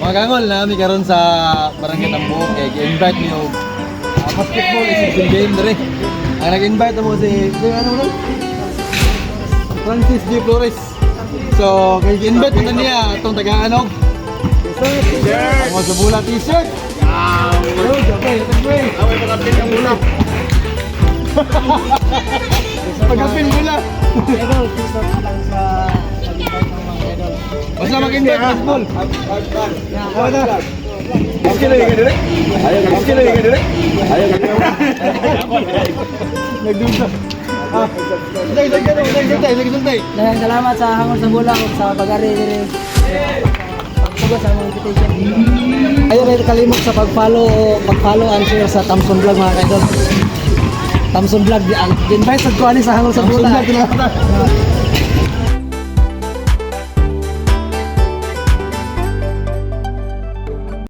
Mga kangol, naa mi karon sa Barangay Tambuok kay gi-invite mi og basketball exhibition game dire. Ang nag-invite mo si ano mo? Francis G. Flores. So, kay gi-invite mo na niya atong taga-anog. T-shirt. Ang sa bula t-shirt. Yo, okay, okay. Away pagapin ang bula. Pagapin bula. Idol, peace out lang sa pag-invite ng mga idol. Basta mag-invite baseball. Ano na? Iskilo yung dire. Iskilo yung dire. Nagdusa. Ah. Day, day, day, day, day, day, day. Daghang salamat sa Hangol sa Bola ug sa pag-ari diri. Pagtugon sa among invitation. Ayaw rin kalimot sa pag-follow o pag-follow and share sa Thompson Vlog, mga kaidol. Thompson Vlog, di ang invite sa ko ani sa Hangol sa Thompson Bola. Vlog, tinatawag.